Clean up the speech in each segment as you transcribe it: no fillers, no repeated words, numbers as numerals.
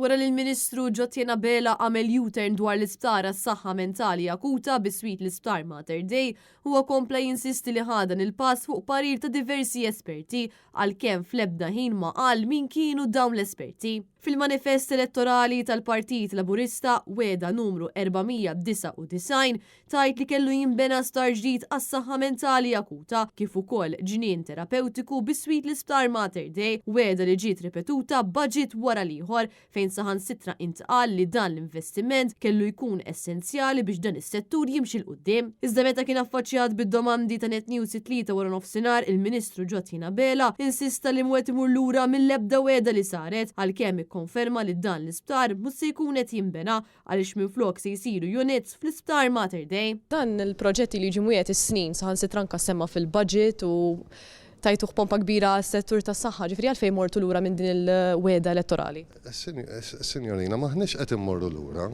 Wara li l-Ministru Jotjen Abela għamel U-turn dwar l-isptar għas-saħħa mentali akuta biswit l-Isptar Mater Dei, huwa kompla jinsisti li ħa dan il-pass fuq parir ta' diversi esperti, għalkemm fl-ebda ħin ma qal min kienu dawn l-esperti. Fil-manifest elettorali tal-Partit Laburista, wegħda numru 499, tgħid li kellu jinbena sptar ġdid għas-saħħa mentali akuta kif ukoll ġnien terapewtiku biswit l-Isptar Mater Dei, wegħda li ġiet ripetuta budget wara l-ieħor fejn saħansitra intqal li dan l-investiment kellu jkun essenzjali biex dan is-settur jimxi 'l quddiem. Iżda meta kien affaċċjat bid-domandi ta' Net News it-Tlieta waranofsinhar, il-Ministru Jotjen Abela insista li mhu qed imur lura mill-ebda wegħda li saret għalkemm ikkonferma li dan l-isptar mhux se jkun qed jinbena għaliex minflok se jsiru units fl-Isptar Mater Dei. Dan il-proġett ilu jiġi mwiegħed is-snin, saħansitra anke ssemma fil-budget u tajtuh pompa kbira għas-settur tas-saħħa, ġifieri għalfejn mortu lura minn din il-wegħda elettorali? Sinjorina, m'aħniex qed immorru lura,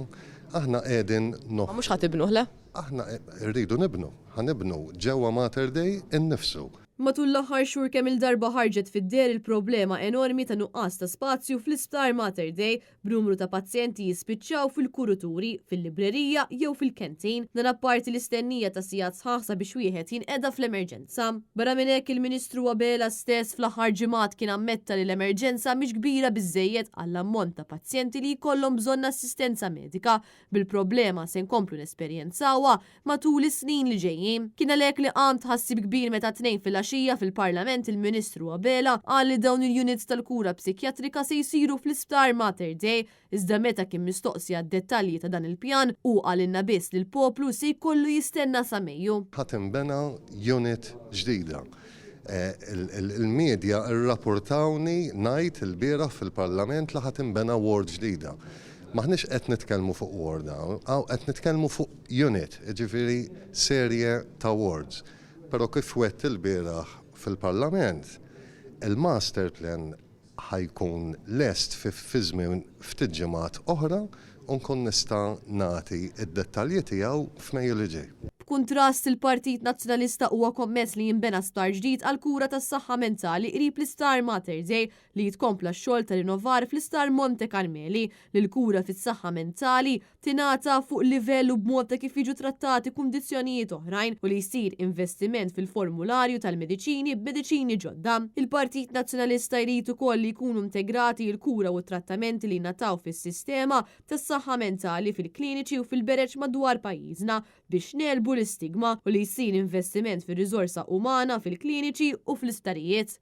aħna qegħdin Ma mhux ħa tibnuh, le? Aħna rridu nibnu, ħa nibnu ġewwa Mater Dei innifsu. Matul l-aħħar xhur kemm-il darba ħarġet fid-deher il-problema enormi ta' nuqqas ta' spazju fl-Isptar Mater Dei b'numru ta' pazjenti jispiċċaw fil-kuruturi, fil-librerija jew fil-canteen. Dan apparti l-istennija ta' sigħat sħaħ sabiex wieħed jinqeda fl-emerġenza. Barra minn hekk, il-Ministru Abela stess fl-aħħar ġimgħat kien ammetta li l-emerġenza mhix kbira biżżejjed għall-ammont ta' pazjenti li jkollhom bżonn assistenza medika, bil-problema se nkomplu nesperjenzawha matul is-snin li ġejjin. Kien għalhekk li qam tħassib kbir meta t-Tnejn filgħaxija fil-Parlament il-Ministru Abela qal li dawn il-units tal-kura psikjatrika se jsiru fl-Isptar Mater Dei iżda meta kien mistoqsi għad-dettalji ta' dan il-pjan hu qalilna biss li l-poplu se jkollu jistenna sa Mejju. Ħa tinbena unit ġdida. Il-media rrapurtawni ngħid ilbieraħ fil-Parlament li ħa tinbena ward ġdida. M'aħniex qed nitkellmu fuq ward hawn, hawn qed nitkellmu fuq unit, jiġifieri serje ta' wards. Però kif wegħdt ilbieraħ fil-Parlament, il-master plan ħa jkun lest fi żmien ftit ġimgħat oħra u nkun nista' nagħti d-dettalji tiegħu f'Mejju li ġej. B'kuntrast, il-Partit Nazzjonalista huwa kommess li jinbena sptar ġdid għall-kura tas-saħħa mentali qrib l-Isptar Mater Dei li jitkompla x-xogħol ta' rinnovar fl-Isptar Monte Carmeli, li l-kura fis-saħħa mentali tingħata fuq livell u b'mod ta' kif jiġu trattati kundizzjonijiet oħrajn u li jsir investiment fil-formularju tal-mediċini b'mediċini ġodda. Il-Partit Nazzjonalista jrid ukoll li jkunu integrati l-kura u t-trattamenti li jingħataw fis-sistema tas-saħħa mentali fil-kliniċi u fil-bereġ madwar pajjiżna biex negħlbu l-istigma u li jsir investiment fir-riżorsa umana fil-kliniċi u fl-isptarijiet.